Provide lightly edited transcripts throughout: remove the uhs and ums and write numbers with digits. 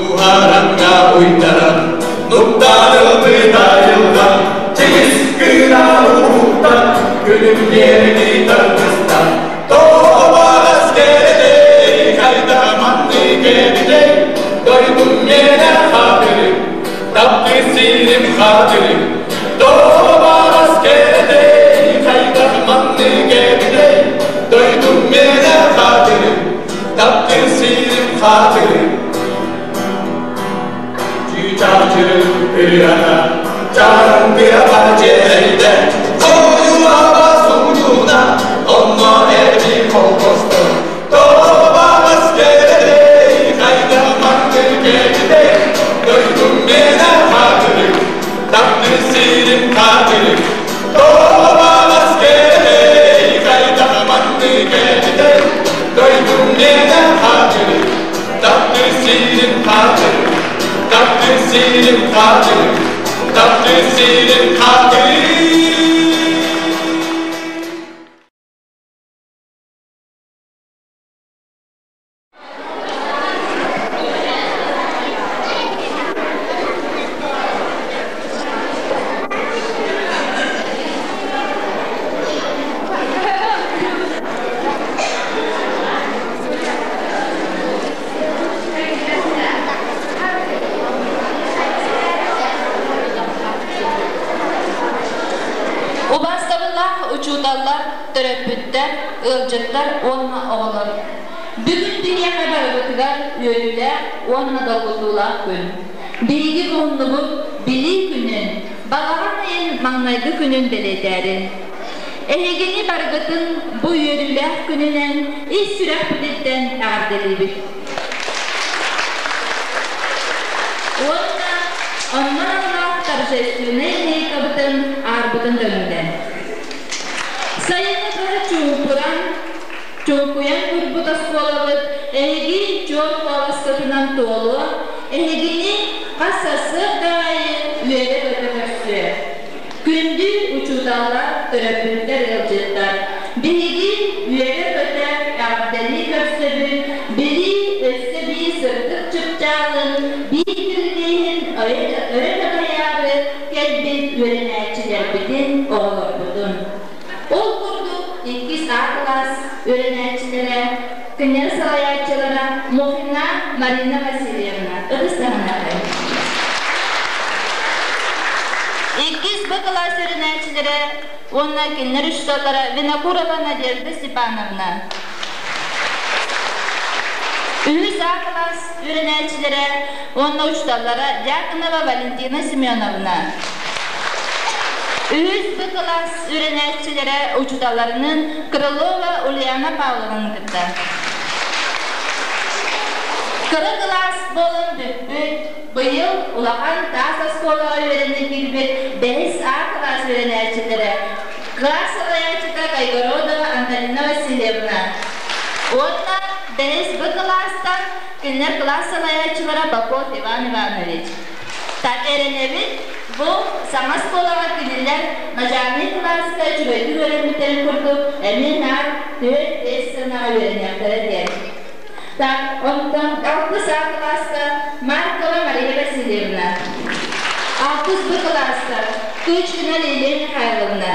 Уһаранга уйдаран, нуктаары айылҕа, чигис кыына уһуктан, күнүм диэки тардыстан, тоҕо кэлэй, хайда маннык эбитэй, дойдум миэнэ хатырым, таптыыр сирим хатырым, тоҕо кэлэй, хайда маннык эбитэй, дойдум миэнэ хатырым, таптыыр сирим хатырым. Чыычаачырын ырыата, чараҥ дьиэлэйдэ, Ойуулаба сугунуна, онно эби холбостон, Тоҕо кэлэй, хайда маннык эбитэй, Дойдум миэнэ хатырык, таптыыр сирим хатырык. Тоҕо кэлэй, хайда маннык эбитэй, Дойдум миэнэ хатырык, таптыыр сирим хатырык. Таптыыр сирим хатырык, таптыыр сирим хатырык. Убаастабыллаах учууталлар, төрөппүттэр, ыалдьыттар уонна оҕолор! Бүгүн биһиэхэ барыбытыгар үөрүүлээх уонна долгутуулаах күн. Биһиги уһуннубут Билии күнүн, балаҕан ыйын маҥнайгы күнүн бэлиэтээри. Эһигини барыгытын бу үөрүүлээх күнүнэн ис сүрэхпититтэн эҕэрдэлиибит. Уонна онно аналлаах торжественнай линейкабытын аарбытын көҥүлэ. Сайыны быһа чуумпуран, чуҥкуйан турбут оскуолабыт эһиги чуор куоласкытынан туолуо, эһигини хас сарсыарда аайы үөрэ-көтө көрсүө. Күндү учууталлар, төрөппүттэр, ыалдьыттар! Биһиги үөрэ-көтө эҕэрдэлии көрсөбүт, билии өссө биир сырдык чыпчаалын, биир кирилиэһин өрө такайаары кэлбит үөрэнээччилэрбитин, оҕолорбутун. Ол курдук, иккис А кылаас үөрэнээччилэрэ, кинилэр салайааччылара Мухина Марина Васильевна ытыс таһыннарай. Иккис Б кылаас үөрэнээччилэрэ уонна кинилэр учууталлара Винокурова Надежда Степановна. Үһүс А кылаас үөрэнээччилэрэ уонна учууталлара Дьяконова Валентина Семеновна. Үһүс Б кылаас үөрэнээччилэрэ учууталларынан Крылова Ульяна Павловнаны кытта. Кыра кылаас буолан бүппүт, быйыл улахан таас оскуолаҕа үөрэнэ киирбит бэһис А кылаас үөрэнээччилэрэ кылаас салайааччыта Кайгородова Антонина Васильевна уонна бэһис Б кылаастан кинилэр кылаас салайааччылара Попов Иван Иванович. Так эрэнэбит, бу саҥа оскуолаҕа кинилэр начальнай кылааска үчүгэйдик үөрэммиттэрин курдук эмиэ наар 4-5 сыанаҕа үөрэниэхтэрэ диэн. Так, онтон алтыс А кылааска Маркова Мария Васильевна, алтыс Б кылааска Тучкина Лилия Михайловна,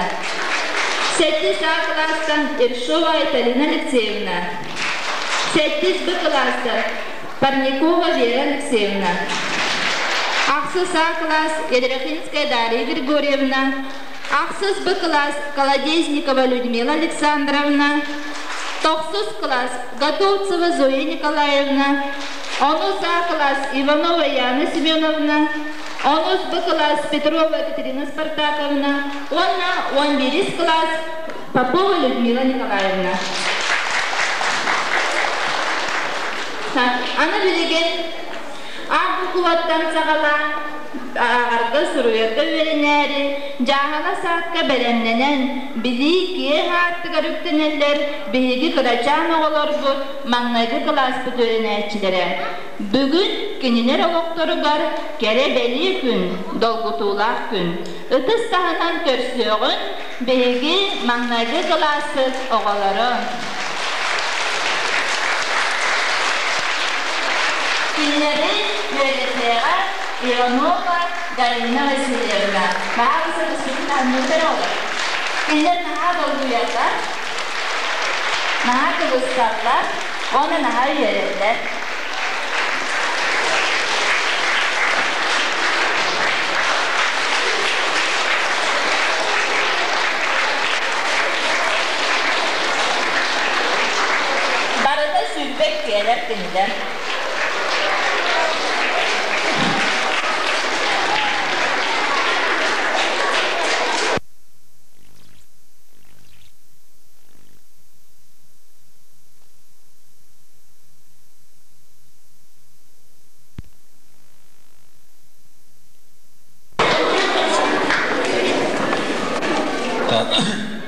сэттис А кылаастан Ершова Айталина Алексеевна, сэттис Б кылааска Парникова Вера Алексеевна, ахсыс А кылаас Ядрихинская Дарья Григорьевна, ахсыс Б кылаас Колодезникова Людмила Александровна, тохсус кылаас Готовцева Зоя Николаевна, онус А кылаас Иванова Яна Семеновна, онус Б кылаас Петрова Екатерина Спартаковна уонна он биирис кылаас Попова Людмила Николаевна. Аны билигин А букваттан саҕалаан ааҕарга, суруйарга үөрэнээри, дьааһыла саадка бэлэмнэнэн, билии киэҥ аартыгар үктэнэллэр биһиги кырачаан оҕолорбут маҥнайгы кылааспыт үөрэнээччилэрэ. Бүгүн кинилэр олохторугар кэрэ-бэлиэ күн, долгутуулаах күн. Ытыс таһынан көрсүөҕүн биһиги маҥнайгы кылааспыт оҕолоро. Кинилэри үөрэнээччилэр Иванова Галина Васильевна. Баҕалыса түспүтүн таһымныыр оҕолор. Кинилэр наһаа долгуйаллар, наһаа кыбысталлар уонна наһаа үөрэллэр. Барыта сүүрбэт киэлэр кинилэр.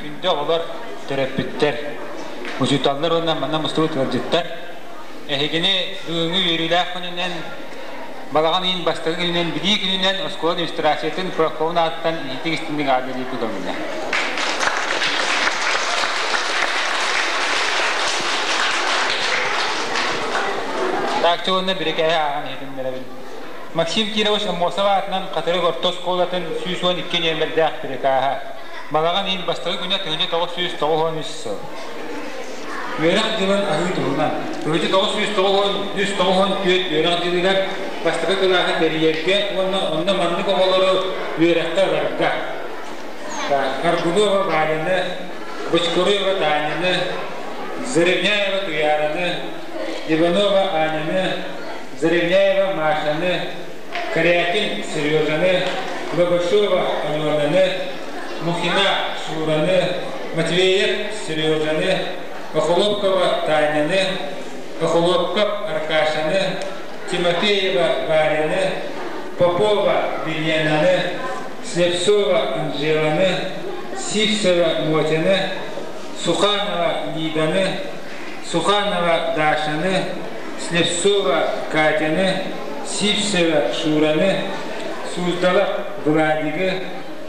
Күндү оҕолор, төрөппүттэр, учууталлар уонна манна мустубут ыалдьыттар, эһигини бүгүҥҥү үөрүүлээх күнүнэн, балаҕан ыйын бастакы күнүнэн, Билии күнүнэн оскуола администрациятын профкомун ааттан иһитик-истинник аадалыы көҥүлэ. Так уонна бирикээһи ааҕан иһитиннэрэбин. Максим Кирович Аммосов аатынан Хатырык орто оскуолатын 112 нүөмэрдээх бирикааһа. Балаҕан ыйын бастакы күнэ 1993 сыл. Үөрэх дьылын аһыы туһунан 1993 үөрэх дьылыгар бастакы кылааһы тэрийэргэ уонна онно маннык оҕолору үөрэххэ ыларга Аргунова Валяны, Бочкарева Таняны, Заровняева Туяраны, Иванова Аняны, Заровняева Машаны, Корякин Сережаны, Лобашова Аленаны, Мухина Шураны, Матвеев Сережаны, Охолопкова Таняны, Охолопков Аркашаны, Тимофеева Варяны, Попова Виленаны, Слепцова Анжеланы, Сивцева Мотяны, Суханова Лиданы, Суханова Дашаны, Слепцова Катяны, Сивцева Шураны, Суздалов Владигы,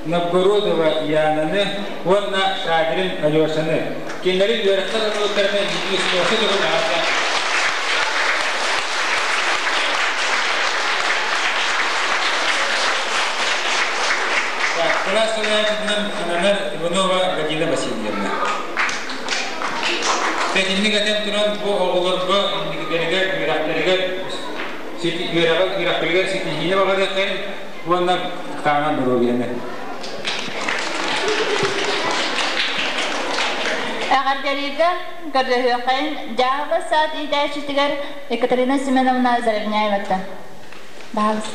Новгородова Янаны уонна Шадрин Алешаны. Кинилэри үөрэххэ ылыллыбыттарына икки туһун аата. Кылаас салайааччытынан ананар Иванова Галина Васильевна. Тэтинник этэн туран бу оҕолорго инникилэригэр үөрэхтэригэр үөрэхтэригэр ситиһиини баҕарыаххайын уонна таанан доруобуйаны. Эҕэрдэлииргэ көрдөһүөххэйин дьаһала саат иитээччитигэр Екатерина Семеновна Заровняеваттан. Баһалыс.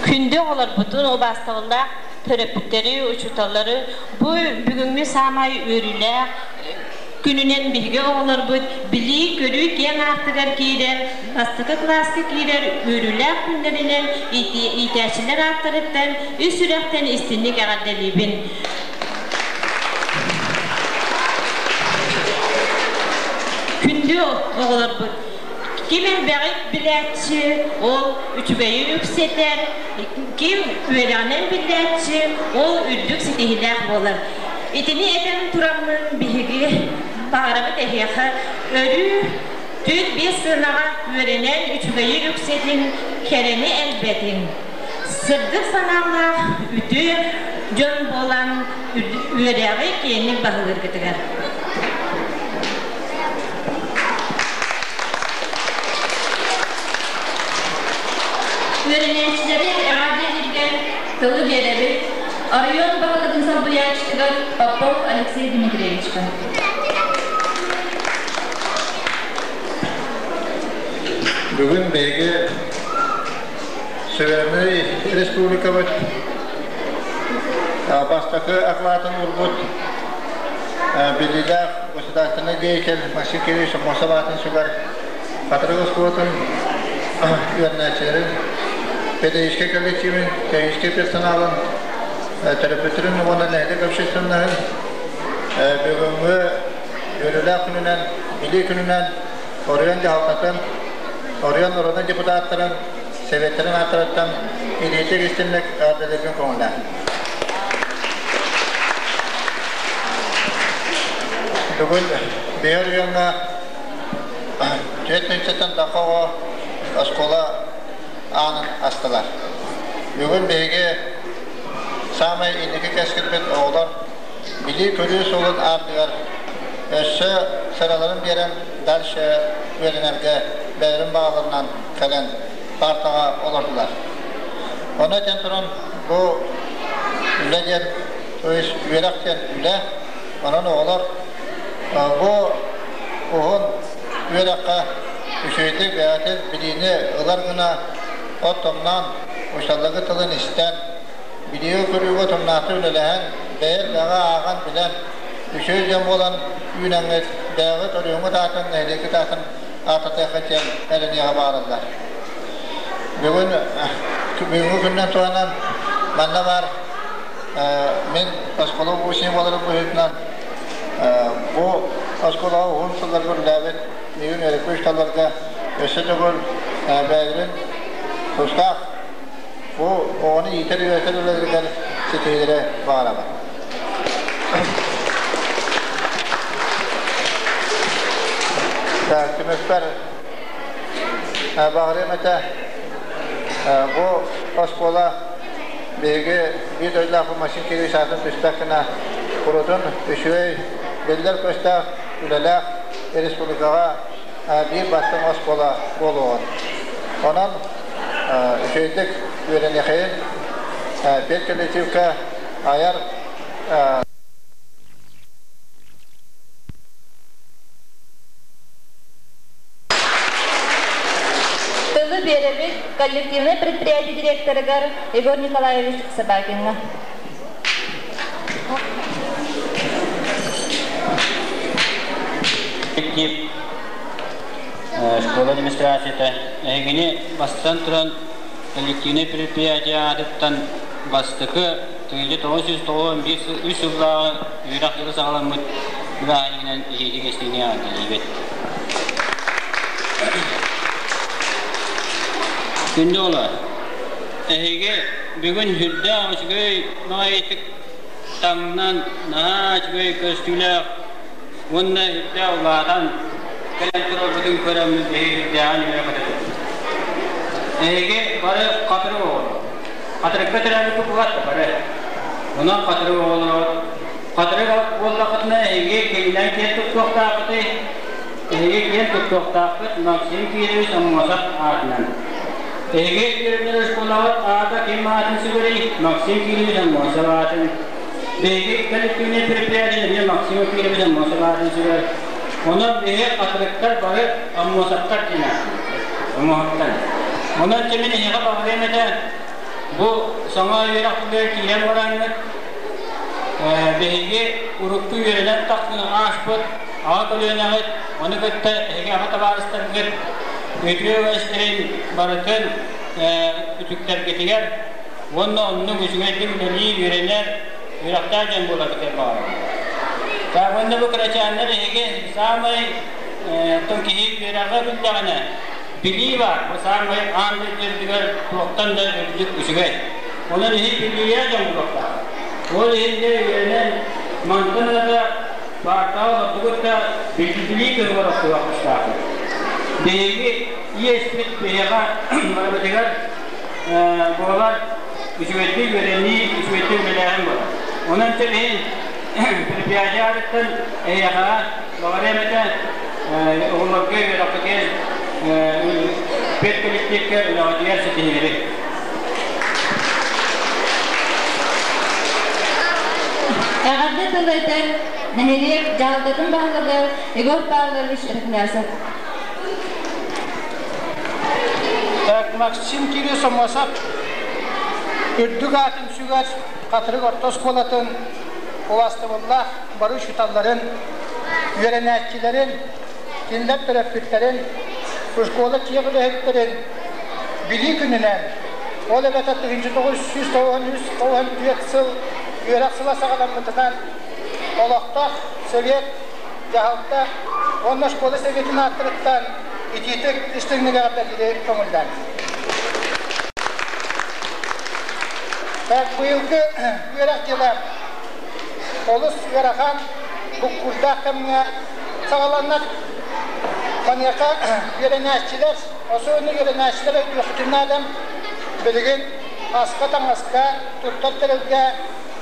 Күндү оҕолорбутун убаастабыллаах төрөппүттэри, учууталлары бу бүгүҥҥү саамай үөрүүлээх күнүнэн биһиги оҕолорбут билии-көрүү киэҥ аартыгар киирэр, бастакы кылааска киирэр үөрүүлээх күннэринэн иитээччилэр ааттарыттан үс сүрэхтэн истинник эҕэрдэлиибин. Күндү оҕолорбут, ким элбэҕи билээччи, ол үчүгэйи үксэтэр, ким үөрэҕинэн биллээччи, ол үрдүк ситиһиилээх буолар. Итини этэн тураммын биһиги баҕарабыт эһиэхэ өрүү түөрт биэс сыанаҕа үөрэнэн үчүгэйи үксэтин, кэрэни элбэтин. Сырдык санаалаах үтүө дьон буолан үөрэҕи киэҥник баһылыыргытыгар. Үөрэнээччилэри эҕэрдэлииргэ тылы биэрэбит оройуон баһылыгын солбуйааччытыгар Попов Алексей Дмитриевичка. Бүгүн биһиги Северный республикабыт бастакы акылаатын уурбут биллиилээх государственный деятель Максим Кириллович Аммосов аатын сүгэр Хатырык оскуолатын үөрэнээччилэрин, педагогическай коллективин, техническэй персоналын, төрөппүттэрин уонна нэһилиэк общественноһын бүгүҥҥү үөрүүлээх күнүнэн, Билии күнүнэн оройуон дьаһалтатын, оройуон норуотун депутаттарын Советтарын ааттарыттан илиитик истинник эҕэрдэлииргин көҥүллээх. Бүгүн биһир үйөҥҥө 4 тыһыынчаттан тахха оҕо оскуола аанын астылар. Бүгүн биһиги саамай инники кэскилбит оҕолор билии-көрүү суолун аартыгар өссө сыраларын биэрэн дальше үөрэнэргэ бэйэлэрин баҕаларынан кэлэн паартаҕа олордулар. Ону этэн туран бу үлэ диэн, то есть үөрэх диэн үлэ, онон оҕолор бу уһун үөрэххэ үчүгэйдик бэйэтин билиини ылар гына оттомноон, учууталларга тылын истэн, билиигэ-көрүүгэ утумнаахтык үлэлэһэн, бэйэ элбэҕи ааҕан билэн, үчүгэй дьон буолан үүнэҥҥит, бэйэҕит оройуоҥҥут аатын, нэһилиэккит аатын ааттатыаххыт диэн эрэниэҕэ баҕараллар. Бүгүн бүгүҥҥү күнүнэн туһанан манна баар мин оскуола выпускник буоларым быһыытынан бу оскуолаҕа уһун сылларга үлэлээбит миигин үөрэппит учууталларга өссө төгүл бэйэлэрин тустаах бу оҕону иитэр-үөрэтэр үлэлэригэр ситиһиилэри баҕарабын. Так, түмүкпэр баҕарыам этэ бу оскуола биһиги биир дойдулаах Максим Кириллович аатын түспэт гына курутун үчүгэй биллэр көстөөх үлэлээх республикаҕа биир бастыҥ оскуола буолуоҕун. Онон үчүгэйдик үөрэниэхэйин, педколлективка айар Тылы биэрэбит коллективнай предприятие директорыгар Егор Николаевич Собакиҥҥа. Коллектив школа администрацията эһигини бастатан туран коллективнай предприятие аатыттан бастакы 1993 сыллааҕы үөрэх дьыла саҕаламмыт бырааһынньыгынан итиитик истиҥник эҕэрдэлиибит. Күндү оҕолор, эһиги бүгүн сүрдээх үчүгэй баҕайытык таҥнан, наһаа үчүгэй көстүүлээх уонна үрдээх улаатан кэлэн турарбытын көрөммүт биһиги үрдээҕин үөрэ көтөбүт. Эһиги бары хатырык оҕолор. Хатырыкка төрөөбүккүт буолат да бары. Онон хатырык оҕолоро хатырык буоллаххытына эһиги киминэн киэн туттуохтааххытый? Эһиги киэн туттуохтааххыт Максим Кирович Аммосов аатынан. Эһиги үөрэнэр оскуолаҕыт аата ким аатын сүгэрий? Максим Кирович Аммосов аатын. Биһиги коллективнай предприятие эмиэ Максим Кирович Аммосов аатын сүгэр. Онон биһиги хатырыктар бары Аммосовтар диэн оҥоһуктар. Онон мин эһиэхэ баҕарыам этэ, бу саҥа үөрэх тылыгар киирэн бараҥҥыт, биһиги урукку үөрэнэн тахсан ааспыт аҕа көлүөнэҕит, ону кытта эһиги аҕа табаарыстаргыт үтүө үгэстэрин барытын үтүктэргитигэр уонна оннук үчүгэйдик үлэлиир, үөрэнэр, үөрэхтээх дьон буоларгытыгар баҕарабын. Так уонна бу кырачааннар эһиги саамай оттон киһи үөрэҕэ биллэҕинэ билии баар, бу саамай аан дойду үрдүгэр туохтан да үрдүк үчүгэй. Онон иһи билиилээх дьон буолуохтаах. Ол иһин дьэ үөрэнэн мантан ылата баартаҕа олордугут да билии кыһыгар охсуох тустаахпыт. Биһиги иэспит биһиэхэ барыбытыгар буолар үчүгэйдик үөрэнии, үчүгэйдик үлэлээһин буолар. Онон чэ иһин предприятие аатыттан эһиэхэҕэ баҕарыам этэ оҕолорго үөрэххитигэр педколлективкэ үлэҕитигэр ситиһиилэри. Эҕэрдэ тыл этэр нэһилиэк дьаһалтатын баһылыга Егор Павлович Рахмясов. Так, Максим Кирилл Сомосов үрдүк аатын сүгэр Хатырык орто оскуолатын убаастабыллаах бары учууталларын, үөрэнээччилэрин, кинилэр төрөппүттэрин, школа киэх үлэһиттэрин Билии күнүнэн, ол эбэтэр 1993-94 сыл үөрэх сыла саҕаламмытынан олохтоох совет, дьаһалта уонна школа советын ааттарыттан итиитик истиҥник эҕэрдэлиири көҥүллээн. Так, быйылгы үөрэх дьыла олус ыарахан. буккурдаах кэмҥэ саҕаланар. Маныаха үөрэнээччилэр, особенно үөрэнээччилэр өйдүөххүтүн наада, билигин аска-таҥаска, туттар тэрилгэ,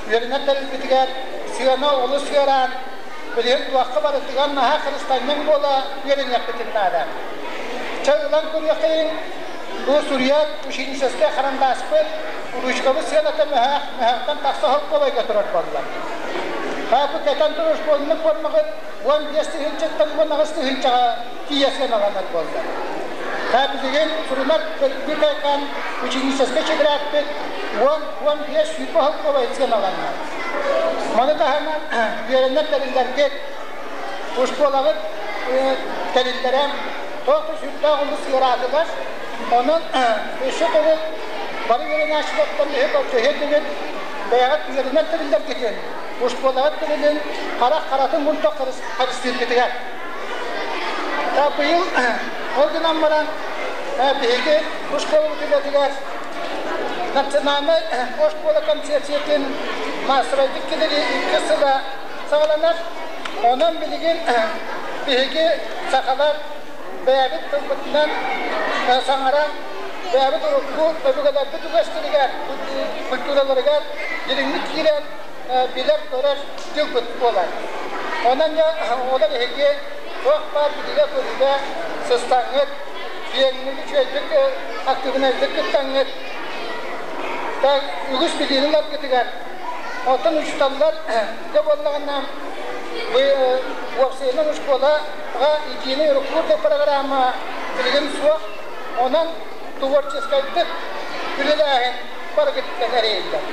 үөрэнэр тэрилбитигэр сыана олус ыараан, билигин туохха барытыгар наһаа харыстанньаҥ буола үөрэниэхпитин наада. Чэ, ылан көрүөххэйиҥ, бу суруйар ученическай харандааспыт, ручкабыт сыаната мөһөөх, мөһөөхтөн тахса холкуобайга турар буолла. Бу кэтэн турар школьник формаҕыт 15 тыһыынчаттан 18 тыһыынчаҕа тиийэ сыаналанар буолла. Билигин сурунар бикайкан ученическай тетрадьпыт 10-15 сүүрбэ холкуобай сыаналанна. Маны таһынан үөрэнэр тэриллэргит, оскуолаҕыт тэриллэрэ туох да сүрдээх олус ыараатылар. Онон өссө төгүл бары үөрэнээччилэртэн иһит көрдөһүө бэйэҕит үөрэнэр тэриллэргитин, оскуолаҕыт тэрилин харах харатын курдук харыстыыргытыгар. Быйыл ол гынан баран биһиги оскуолабыт үлэтигэр национальнай оскуола концепциятын маассабайдык киллэрии икки сыла саҕаланар. Онон билигин биһиги сахалар бэйэбит тылбытынан саҥаран, бэйэбит урукку өбүгэлэрбит үгэстэригэр, культураларыгар дириҥник киирэн билэр-көрөр дьылбыт буолар. Онон дьэ оҕолор эһиги туох баар билиигэ-көрүүгэ сыстаҥҥыт, киэҥник үчүгэйдик актыыбынайдык кыттаҥҥыт, үгүс билиини ыларгытыгар, оттон учууталлар дьэ буоллаҕына уопсайынан оскуолаҕа единый рекрутный программа билигин суох, онон творческайдык үлэлээһин барыгыттан эрэйиллэр.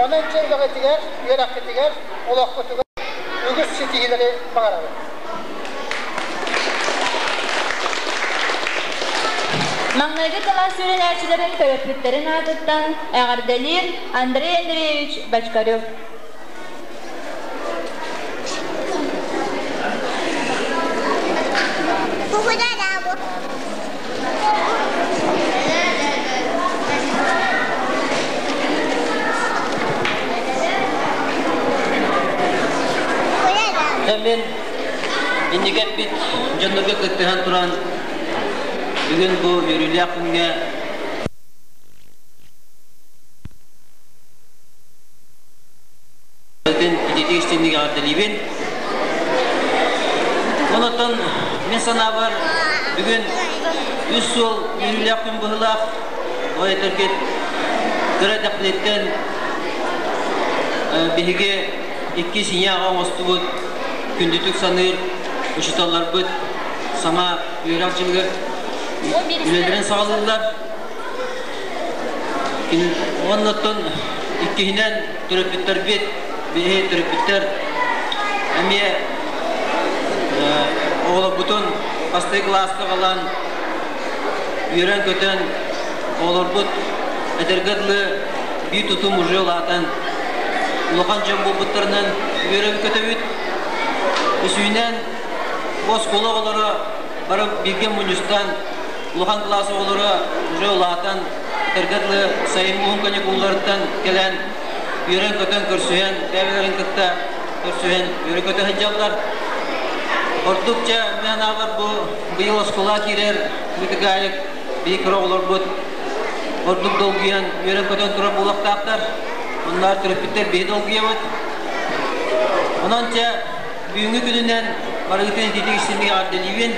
Онон дьэ үлэҕитигэр, үөрэххитигэр, олоххутугар үгүс ситиһиилэри баҕарабын. Маҥнайгы кылаас үөрэнээччилэрин төрөппүттэрин аатыттан эҕэрдэлиир Андрей Андреевич Бочкарев. Мен инники эппит дьоннорго кыттыһан туран бүгүн бу үөрүүлээх күҥҥэ ититик истинник эҕэрдэлиибин. Онотон мин санаабар бүгүн үс суол үөрүүлээх күн быһыылаах. Ол этэргит кыра дэхлиттэн биһиги икки синьяҕа оҥостубут күндүтүк саныыр учууталларбыт саҥа үөрэх дьылыгар үлэлэрин саҕалыыллар. Оннуттан иккиһинэн төрөппүттэрбит, биһи төрөппүттэр эмиэ оҕолорбутун бастакы кылааска аҕалан үөрэн-көтөн оҕолорбут этэргэ дылы биир тутум уже улаатан улахан дьон буолбуттарынан үөрэбит-көтөбүт. Үсүһүнэн бу оскуола оҕолоро бары бииргэ мунньустан улахан кылаас оҕолоро уже улаатан этэргэ дылы сайын уһун каникулларыттан кэлэн үөрэн-көтөн көрсүһэн бэйэлэрин кытта көрсүһэн үөрэ-көтө сылдьаллар. Ордук дьэ мин анаабар бу быйыл оскуола киирэр Мытыгаайык биһи кыра оҕолорбут ордук долгуйан үөрэн-көтөн турар буолуохтаахтар. Онноор төрөппүттэр биһи долгуйабыт. Онон дьэ бүгүҥҥү күнүнэн барыгытын итиитик истиҥник эҕэрдэлиибин.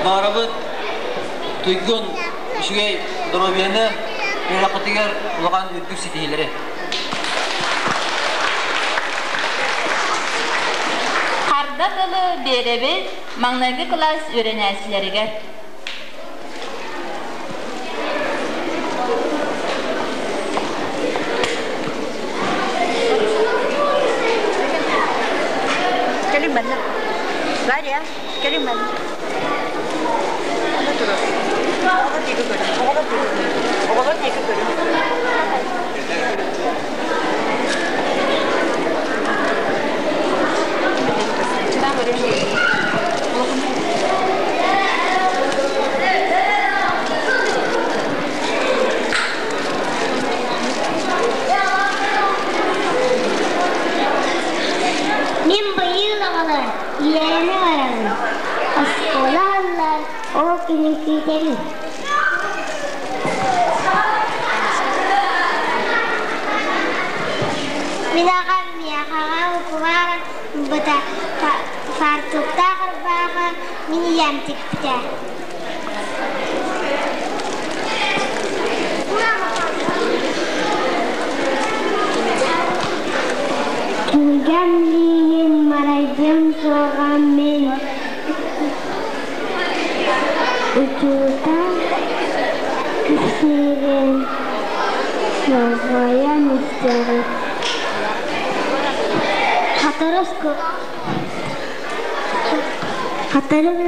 Баҕарабыт туйгун үчүгэй доруобуйаны, үөрэххитигэр улахан үрдүк ситиһиилэри. Харда тылы биэрэбит маҥнайгы кылаас үөрэнээччилэригэр. Кэлин манна. Варя, кэлин манна. Ана турар. Оҕолор диэки көрүҥ, оҕолор диэки көрүҥ, оҕолор диэки көрүҥ. Мин күнүн күүтэбин. Мин аҕам миэхэҕэ укулаар ылбыта, фартуктаах ырбаахы мин ийэм тикпитэ. Кинигэм лииһин марайдыам суоҕа мин учуутал кэпсиирин болҕойон истэҕин. Хатырык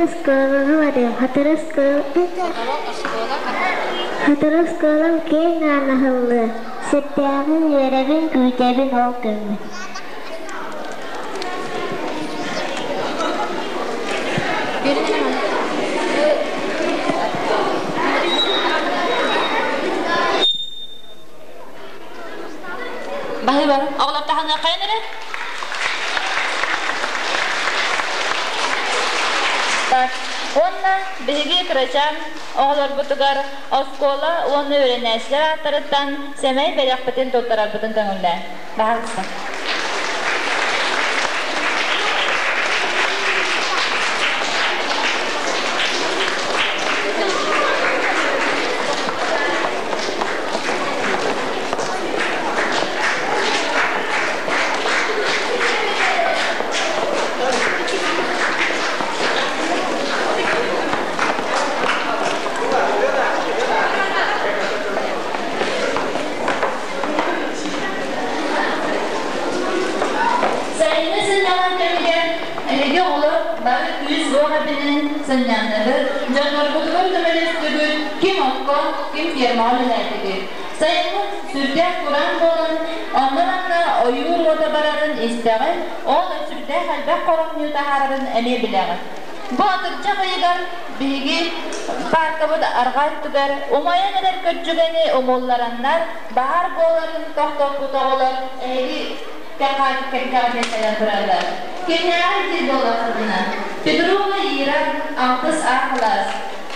оскуолаҕа барыам. Хатырык оскуолам киэҥ аан аһыллыа. Сүрдээҕин үөрэбин, күүтэбин ол күммүн. Баһыыбар, оҕолор таһыныаххайын эрэ. Так, уонна биһиги кырачаан оҕолорбутугар оскуола уонна үөрэнээччилэр ааттарыттан сэмэй бэлэхпитин туттарарбытын көҥүллээн. Баһаалыста. Сайыҥҥы сынньалаҥ кэмигэр эһиги оҕолор бары күүс-уох эбинэн сынньанныгыт, дьонноргутугар көмөлөстүгүт, ким окко, ким фермаҕа үлэлээтигит. Сайыҥҥы сүрдээх кураан буолан, онно-манна ойуур уота барарын истэҕин, ол сүрдээх элбэх хоромньу таһаарарын эмиэ билэҕин. Бу атырдьах ыйыгар биһиги пааркабыт арҕаа өттүгэр умайан эрэр көччүгэни умуллараннар, баһаар буоларын тохтоппут оҕолор эһиги кэккэҕэ кэлэн тураллар. Кимнээҕи ити буоллаххытына, Петрова Ира, алтыс А кылаас,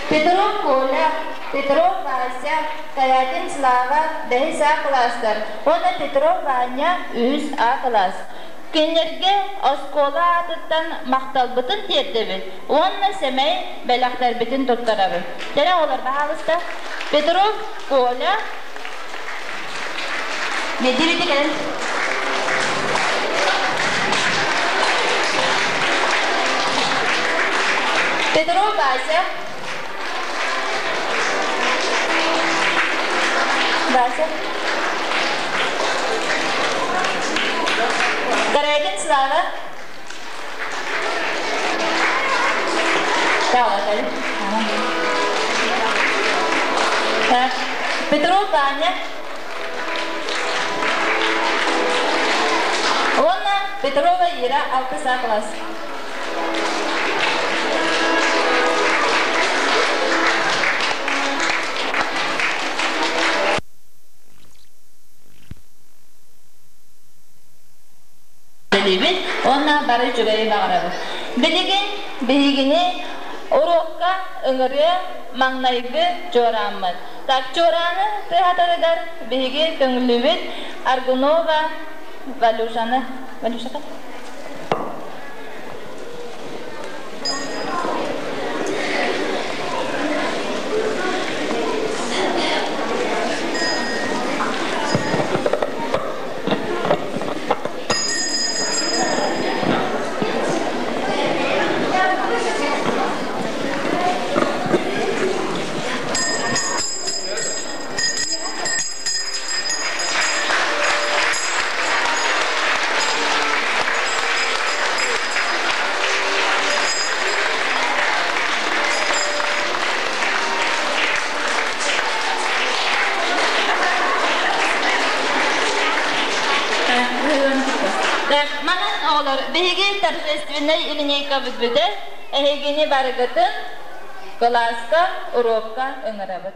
Петров Коля, Петров Вася, Корякин Слава, бэһис А кылаастар уонна Петров Ваня, үһүс А кылаас. Кинилэргэ оскуола аатыттан махталбытын тиэрдэбит уонна сэмэй бэлэхтэрбитин туттарабыт. Кэрэ оҕолор, баһаалыста, Петров Коля, Медведи кэлэн. Петров Вася, Вася. Корягин Слава. Давай, Так. Петров Ваня. Уонна Петрова Ира алтыс А класс. Билибит уонна бары үчүгэйи баҕарабыт. Билигин биһигини уруокка ыҥырыа маҥнайгы чуорааммыт. Так чуорааны тыаһатарыгар биһиги көҥүллүүбүт Аргунова Валюшаны. Валюшака? Манан оҕолор, биһиги торжественнай линейкабыт бүтэр, эһигини барыгытын кылааска, уруокка ыҥырабыт.